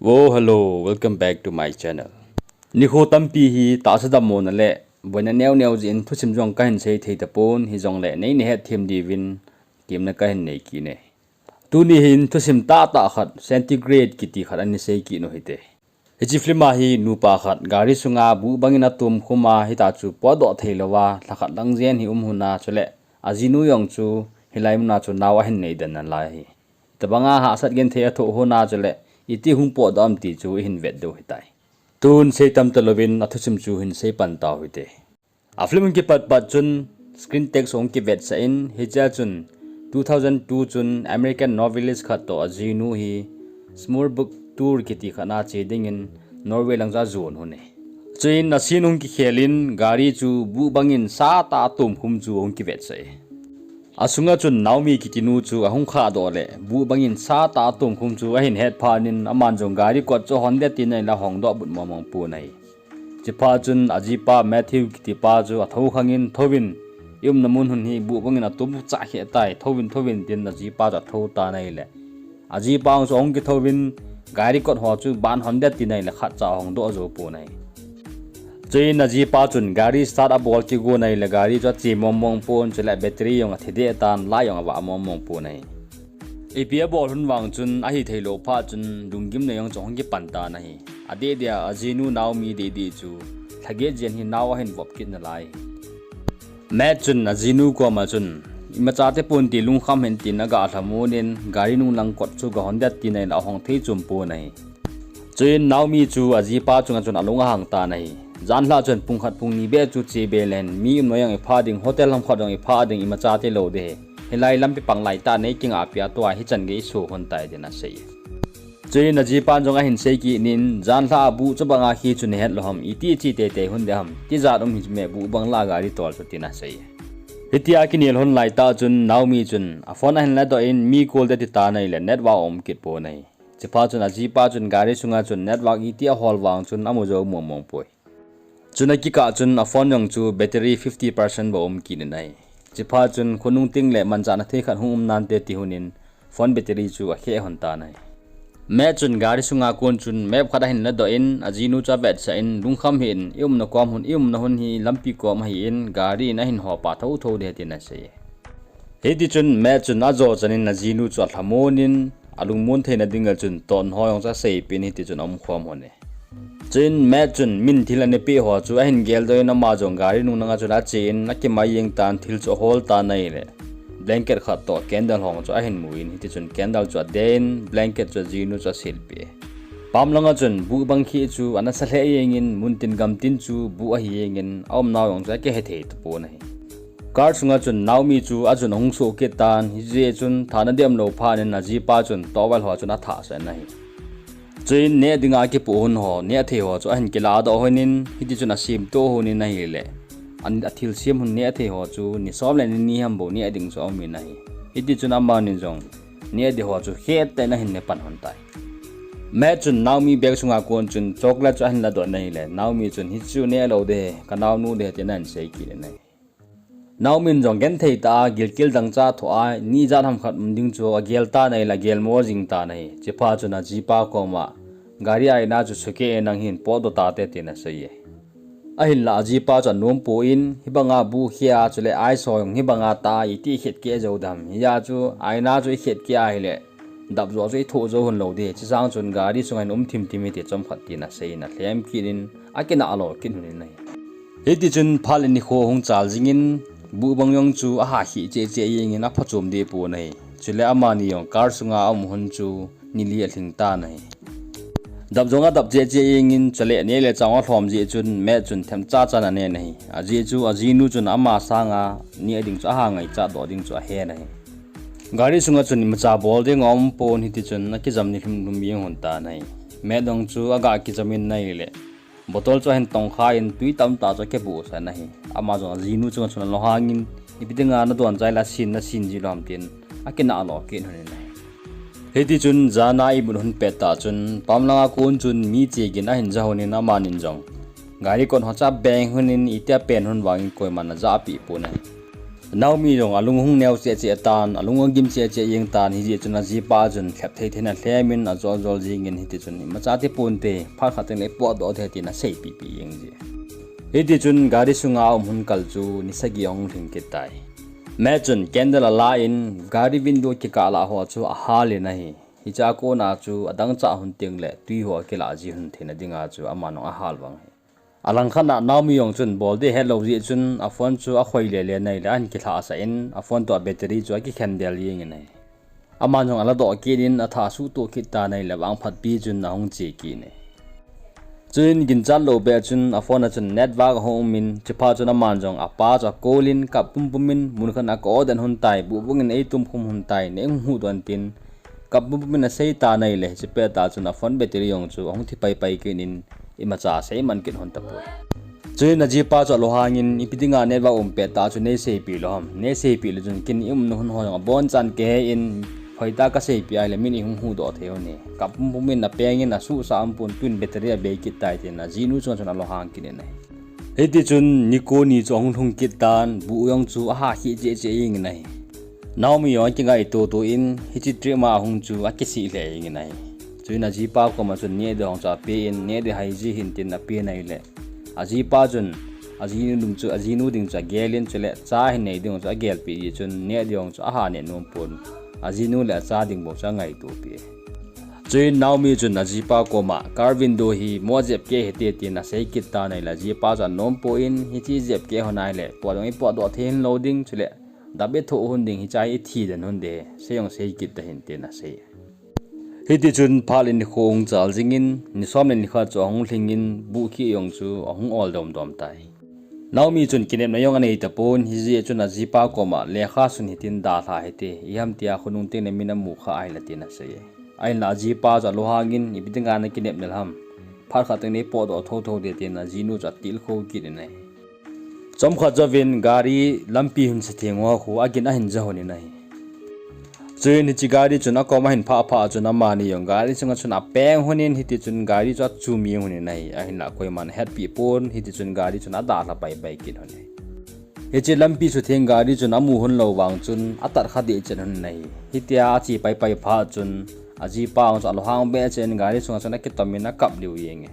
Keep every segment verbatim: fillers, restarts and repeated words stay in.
Wo, hello, welcome back to my channel. Nikho tampi hi tahsa dammona le boina neo neo jeh in thusim jong kahin sei thei tapon, hijongle neina hetthem diuvin temna kahin nei kit e. Tuni hin thusim tahtah khat, Centigrade kiti khat ana sei kit u hite. Hiche film a hi nupa khat gari sunga buh bangin atom khum a, hita chu potdoh thei louva lha khat lang jen hi um lhon a, chule ajinu jong chu hilai muna chu nao ahin nei den nalai ahi. Tobanga hahsat genthei athoh lhon a, chule iti hung potdoh am ti chu ihin vet diu ahitai. Tun sei tam talouvin athusim chu hin sei pan tau hite. A film hung kipat pat chun screen text hung kivetsah in, hichea chun two thousand two chun American novelist khat toh ajinu hi Smørrebrug Tour kiti khat a che dingin Norway lang chu ajon lhon e. Chuin a scene hung kikhel in gari chu buh bangin satah a atom khum chu hung kivetsah e. Asunga chun Naomi kiti nu chu ahung khahdoh le buh bangin satah a atom khum chu ahin het phat in aman jong gari kot chu ahon det tin ahile ahongdoh but mong mong pon ahi. Chuphat chun ajipa Matthew kiti pa chu athou khangin, "Thouvin, i umna mun lhon hi buh bangin atom chah kheh tai, thouvin, thouvin," tin ajipa chu athou tan ahile, ajipa jong chu ahung kithouvin gari kot ho chu ban hon det tin ahile khatcha ahongdoh jou pon ahi. Chuin ajipa chun gari start abol kigon ahile gari chu ache mong mong pon, chule battery jong athi deh tan, light jong avah mong mong pon ahi. Ipi abol lhon vang chun ahithei lou phat chun lunggimna jong chu ahung kipan tan ahi. Adeh deh a ajinu Naomi deh deh chu lha get jen hi nao ahin vop kit nalai. Matt chun ajinu koma chun, "Imacha tapon ti lungkham hih in," tin aga lhamon in gari nung lang kot chu gahon det tin ahile ahong thei chom pon ahi. Chuin Naomi chu ajipa chunga chun alung ahang tan ahi. Jan lhah chun pung khat pung ni beh chu che be leng, mi umna jong iphah ding, hotel ham khat jong iphah ding, imacha talou ding ahi. Hilai lampi pang laitah nei kingahpi a tua hichan gei iso lhon tai tin asei. Chuin ajipan jong ahin sei kit in, "Jan lhah a buh chubanga khi chu nahet lou ham, iti che teitei lhon ding ham, tijat um him e buh bang lah a gari tol chu," tin asei. Hitia kinel lhon laitah chun Naomi chun aphone ahin ladoh in mi call ding ati tan ahile network aum kit pon ahi. Chuphat chun ajipa chun gari sunga chun network iti ahol vang chun amu jou mong mong poi. Chun akikah chun aphone jong chu battery fifty percent bou um kit in ahi. Chuphat chun khonung teng le manchahna thei khat hung um nante ti lhon in phone battery chu akheh lhon tan ahi. Matt chun gari sunga kon chun map khat ahin ladoh in ajinu chu avetsah in, "Lungkham hih in, i umna kom lhon, i umna lhon hi lampi kom ahin gari in ahin hop a thou thou ding ahi," tin asei. Hitichun Matt chun ajo chan in ajinu chu alhamon in alungmon theina dinga chun ton ho jong chu aseipeh in hitichun aumkhom lhon e. Chuin Matt chun min thil ana peh ho chu ahin geldoh in ama jong gari nung langa chun ache in akimai jeng tan thil chu ahol tan ahile blanket khat toh candle ho chu ahin mu in hitichun candle chu ade in blanket chu ajinu chu asilpeh e. Pam langa chun buh bang khi chu ana sa lheh jeng in muntin gamtin chu buh ahi jeng in aumnau jong chu akihe thei tapon ahi. Car sunga chun Naomi chu achun ahung soh kit tan, hijeh chun thana dem lou phat in ajipa chun towel ho chun athah sah in ahi. Chuin neh dinga akipoh lhon ho, neh thei ho chu ahin kiladoh lhon in, hitichun asemtoh lhon in ahile, an, athilsem lhon neh thei ho chu ni som le ni ni ham bou neh ding chu aum in ahi. Hitichun amani jong neh ding ho chu khettah in ahin ne pan lhon tai. Matt chun Naomi bag sunga kon chun chocolate chu ahin ladoh in ahile, Naomi chun, "Hichu neh lou ding ahi, kanaonu ding ahi," tin ahin sei kit in ahi. Naomi in jong genthei tah a gilkel dangchah thoh a, ni ijat ham khat um ding chu agel tan ahile agelmo jing tan ahi. Chuphat chun ajipa koma, "Gari aina chu sukeh in nang hin potdoh tate," tin asei e. Ahinla ajipa chu anom pon, "Hibanga buh khi a, chule ice ho jong hibanga tah a iti khet keh jou ding ham. Hijeh chun aina chu ikhet keh ahile dap jo chu ithoh jou lhon lou ding. Chusang chun gari sunga hin um thim thim hite chomkhat," tin asei in alhem kit in akinah lo kit lhon in ahi. Hitichun phat le nikho hung chal jing in buh bang jong chu aha khih cheh cheh jeng in aphachom deh pon ahi. Chule amani jong car sunga aum lhon chu ni li alhing tan ahi. Dap jong adap cheh cheh jeng in chule neh le chah alhom jeh chun Matt chun themcha chan anen ahi. Ajeh chu ajinu chun ama sanga neh ding chu aha ngaichat doh ding chu ahen ahi. Gari sunga chun imacha bol ding aum pon hitichun akijam ni lhum lhum jeng lhon tan ahi. Matt jong chu aga kijam in ahile bottle chu ahin tongkha in tui tamtah chu akibuhsah in ahi. Ama jong ajinu chunga chun alunghang in, "Ipi dinga nadon chai le asin, nasin ji lou ham," tin akinah lo kit lhon in ahi. Hitichun jana imut lhon pettah chun pam langa kon chun mi chegin ahin ja lhon in amanin jong gari kot ho chu abeng lhon in itia pen lhon vangin koiman ajahpeh pon ahi. Naomi jong alung hung neo cheh cheh tan, alung agim cheh cheh jeng tan, hijeh chun ajipa chun lhep thei thei in alhem in ajol jol jing in hiti chun, imacha ti ponte, phat khat teng le ipotdoh thei tin asei pipi jeng ji. Hiti chun gari sunga aum hun kal chu ni sagi ahung lhing kit tai. Matt chun candle ala in gari window kikah lah ho chu ahal in ahi. Hiche a kona chu adang cha hun teng le twi ho akilah ji hun theina dinga chu aman jong ahal vang ahi. Alangkhat a Naomi jong chun bol ding ahet lou jeh chun aphone chu akhoi le le nai le ahin kilhah sah in aphone toh a battery chu akikhen del jeng in ahi. Aman jong aladoh kit in atha asuhtoh kit tan ahile vangphat pi chun ahung che kit in ahi. Chuin ginchat lou beh chun aphone a chun network ahung um in chuphat chun aman jong apa chu acall in kap pumpum in mun khat a ka-o den hun tai, buh bung in eitum khum hun tai, nei hung huhdoh in tin kap pumpum in asei tan ahile hiche pet a chun aphone battery jong chu ahung thi paipai kit in imacha asei man kit hon tapoi. Chuin ajipa chu alunghang in ipi dinga network um pet a chu nei seipeh lou ham, nei seipeh lou chun kin iumna hun ho jong abonchan kahe in, hoitah a kaseipeh ahile min ihung huhdoh thei u ahi. Kap pumpum in apeng in asuhsah um pon, tun battery abei kit tai tin ajinu chunga chun alunghang kit in ahi. Hiti chun nikho ni chu ahung lhung kit tan, buh jong chu aha kheh cheh cheh jeng in ahi. Naomi jong akingai toto in hiche trip a ahung chu akisih lheh jeng in ahi. Chuin ajipa koma chun neh ding jong chu ape in, neh ding hai ji hih in tin ape in ahile ajipa chun ajinu ding chu, ajinu ding chu agel in chule cha ahin nei ding jong chu agelpeh jeh chun neh ding jong chu aha neh nom pon, ajinu le acha ding bou chu angaito peh. Chuin Naomi chun ajipa koma car window hi mo jep kei hite tin asei kit tan ahile ajipa chu anom poi in, hiche jep kei hon ahile pot jong ipotdoh thei hih lou ding chule dap ithoh hon ding, hiche a ithi den hon ding, sei jong sei kit tahih in tin asei. Hiti chun phat le nikho ahung chal jing in, ni som le ni khat chu ahung lhing in, buh kheh jong chu ahung ol dom dom tai. Naomi chun kinepna jong anei tapon, hijeh chun ajipa koma lekha sun hitin dalha hite, iham tia khonung teng le min amu kha ahile tin asei. Ahinla ajipa chu alunghang in, ipi dinga nakinep nal ham, phat khat teng le ipotdoh thotho ding tin ajinu chu atilkhou kit in ahi. Chomkhat jouvin gari lampi hin sa theng ho khu agin ahin ja hon in ahi. Chuin hiche gari chun akom ahin phah phat chun amani jong gari chunga chun apeng hon in hiti chun gari chu achum jeng hon in ahi. Ahinla koiman ahetpeh pon, hiti chun gari chun adalha paipai kit hon in ahi. Hiche lampi sa theng gari chun amu hon lou vang chun atat kha deh chet hon in ahi. Hitia ache paipai phat chun ajipa jong chu alunghang behseh in gari chunga chun akitom in akap lheh jeng e.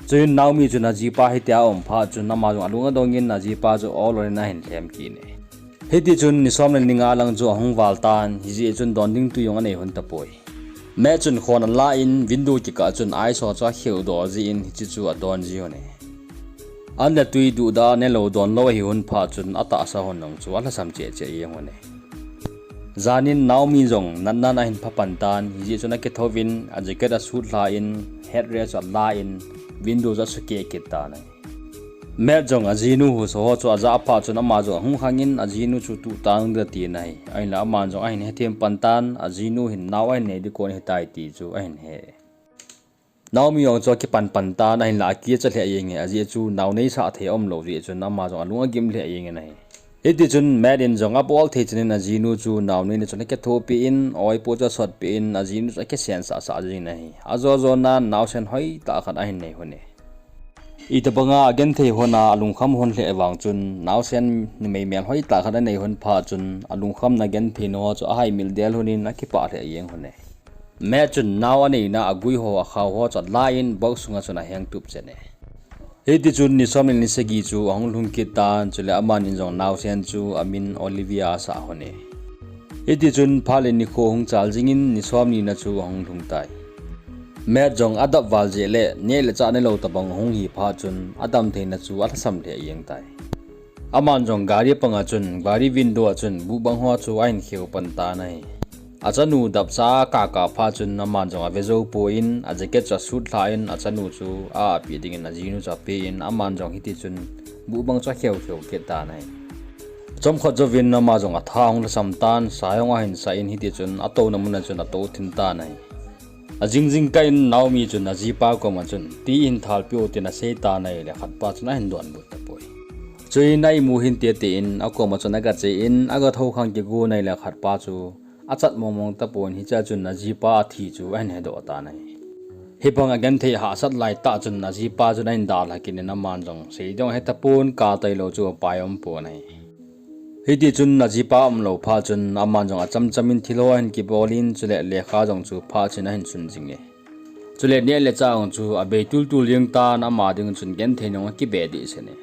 Chuin Naomi chun ajipa hitia aum phat chun ama jong alung adong in ajipa chu ol ol in ahin lhem kit e. Hiti chun ni som le ni nga lang chu ahung val tan, hijeh chun don ding twi jong anei hon tapoi. Matt chun khon ala in window kikah chun ice ho chu akheudoh jeh in hiche chu adon ji hon e. An le twi duhdah nelou donlou ahi hon phat chun atahsa hon jong chu alhasam cheh cheh jeng hon e. Jan in Naomi jong natnan ahin pha pan tan, hijeh chun akithouvin a jacket asutlha in, headrest chu ala in, window chu asukeh kit tan ahi. Matt jong ajinu husa ho chu ajah phat chun ama jong ahung khang in ajinu chu tuh tang ding ati in ahi. Ahinla aman jong ahin hethem pan tan, ajinu hin nao ahin nei ding kon ahitai ti chu ahin he. Naomi jong chu akipan pan tan ahinla akicha lheh jeng e, ajeh chu nao neisah thei aumlou jeh chun ama jong alung agim lheh jeng in ahi. Hiti chun Matt in jong abol thei chan in ajinu chu nao neina chun akithopi in, oipo chu asotpi in, ajinu chu akisensah sah jeng in ahi. Ajo jo nan naosen hoitah khat ahin nei hon e. Itobanga agenthei hon a alungkham hon lheh vang chun, naosen numei mel hoitah khat anei hon phat chun, alungkhamna gentheina ho chu ahaimil del hon in akipah lheh jeng hon e. Matt chun nao aneina agui ho akhao ho chu ala in box sunga chun ahengtup chet e. Hiti chun ni som le ni sagi chu ahung lhung kit tan, chule amani jong naosen chu amin Olivia asah hon e. Hiti chun phat le nikho ahung chal jing in ni somni na chu ahung lhung tai. Matt jong adap val jeh le neh le chah nelou tobang ahung hi phat chun adamtheina chu alhasam lheh jeng tai. Aman jong gari panga chun gari window a chun buhbang ho chu ahin kheu pan tan ahi. Achanu dapcha akah kah phat chun aman jong ave jou poi in a jacket chu asutlha in achanu chu a-apeh dingin ajinu chu ape in aman jong hiti chun buhbang chu akheu kheu kit tan ahi. Chomkhat jouvin ama jong atha ahung lhasam tan, sa jong ahin sah in hiti chun atouna mun a chun atou thin tan ahi. Ajing jingkah in Naomi chun ajipa koma chun, ti hin thalpeh o tin asei tan ahile khatpa chun ahin donbut tapoi. Chuin a-imu hinte tin akoma chun agache in agathou khang kigon ahile khatpa chu achat mong mong tapon, hichea chun ajipa athi chu ahin hedoh tan ahi. Hibang agenthei hahsat laitah chun ajipa chun ahin dalha kit in aman jong sei ding ahe tapon, kap tailou chu upai aumpon ahi. Hiti chun ajipa umlou phat chun aman jong achamcham in thil ho ahin kibol in, chule lekha jong chu phat chun ahin sun jing e. Chule neh le chah jong chu abei tultul jeng tan, ama ding chun genthei in jong akibeh dehset e.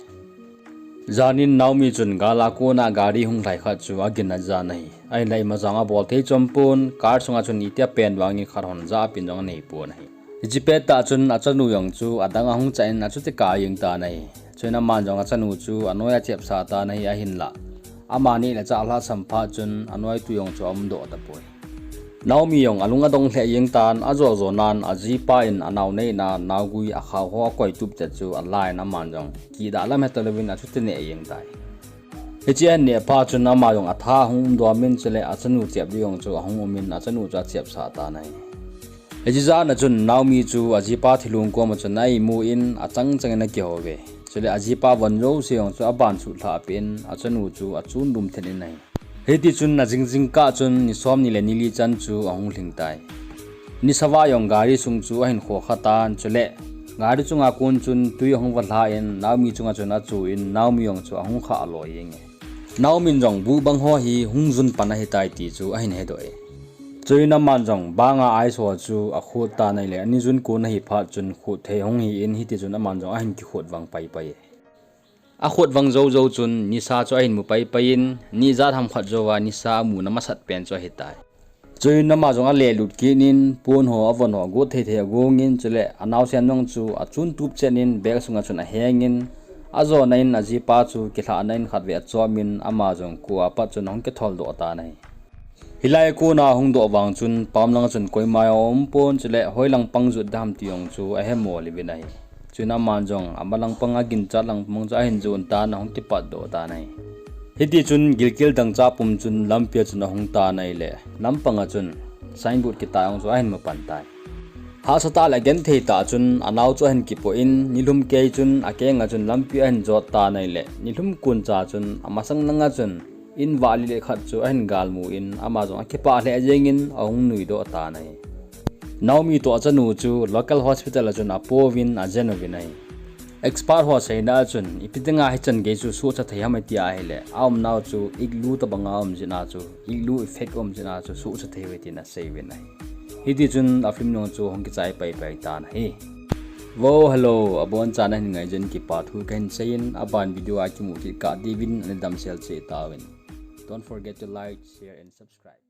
Jan in Naomi chun gal a kona gari hung lhai khat chu agin ajan ahi. Ahinla ima jong abol thei chom pon, car sunga chun itia pen vangin khat hon ja pen jong anei pon ahi. Hiche pettah chun achanu jong chu adang ahung chah in achuti kah a jeng tan ahi. Chuin aman jong achanu chu anoi a achepsah tan ahi, ahinla amani le chah alhahsam phat chun anoi tui jong chu aumdoh tapoi. Naomi jong alung adong lheh jeng tan, ajo jo nan ajipa in anao neina naogui akhao ho akoi tup chet chu alan aman jong kidah lam hetalouvin achuti neh jeng tai. Hiche ahin neh phat chun ama jong atha ahung umdom in, chule achanu chep ding jong chu ahung um in achanu chu achepsah tan ahi. Hiche jan a chun Naomi chu ajipa thilong koma chun a-imu in achang chang in akihou ve. Chule ajipa von jouse jong chu aban sutlhah peh in achanu chu achun lum thet in ahi. Hiti chun ajing jingkah chun ni somni le ni li chan chu ahung lhing tai. Nisa vah jong gari sung chu ahin khokha tan, chule gari chunga kon chun tui ahung valha in Naomi chunga chun achu in Naomi jong chu ahung khah loi jeng e. Naomi in jong buh bang ho hi hung jun pan ahitai ti chu ahin hedoh e. Chuin aman jong banga ice ho chu akhut tan ahile, ani jun kon ahi phat chun khut thei hung hi in, hiti chun aman jong ahin kikhut vang paipai e. Akhut vang jou jou chun nisa chu ahin mu paipai in, ni jat ham khat jouva nisa amuna masat pen chu ahitai. Chuin ama jong alehlut kit in, pon ho avon ho agot thei thei agong in, chule anaosen jong chu achun tup chet in bag sunga chun aheng in, ajona in ajipa chu kilhahna in khatvei achom in, ama jong kua pat chun ahung kitholdoh tan ahi. Hilai a kona hung doh vang chun pam lang chun koima jong aum pon, chule hoilang pang jot ding ham ti jong chu ahemo lheh uvin ahi. Chuin aman jong amalang pang aginchat lang pang chu ahin jon tan ahung kipatdoh tan ahi. Hiti chun gilkel dangchah pum chun lampia chun ahung tan ahile, lampanga chun signboard kitah jong chu ahin mu pan tai. Hahsa tah le genthei tah chun anao chu ahin kipoh in, nilhum kei chun akenga chun lampi ahin jot tan ahile, nilhum koncha chun amasang langa chun in vah li le khat chu ahin galmu in, ama jong akipah lheh jeng in ahung nuidoh tan ahi. Naomi toh achanu chu local hospital a chun apouvin ajen uvin ahi. Expert ho seina a chun ipi dinga hichan gei chu sohcha thei ham ati ahile, aumnau chu igloo tobanga um jeh a chu, igloo effect um jeh a chu sohcha thei uve tin asei uvin ahi. Hiti chun a film jong chu hung kichai paipai tan ahi. Vo, hello, abonchan nahin ngai jeh in kipa thu kahin sei in, aban video a kimu kit kah diuvin nadamsel cheh tauvin. Don't forget to like, share and subscribe.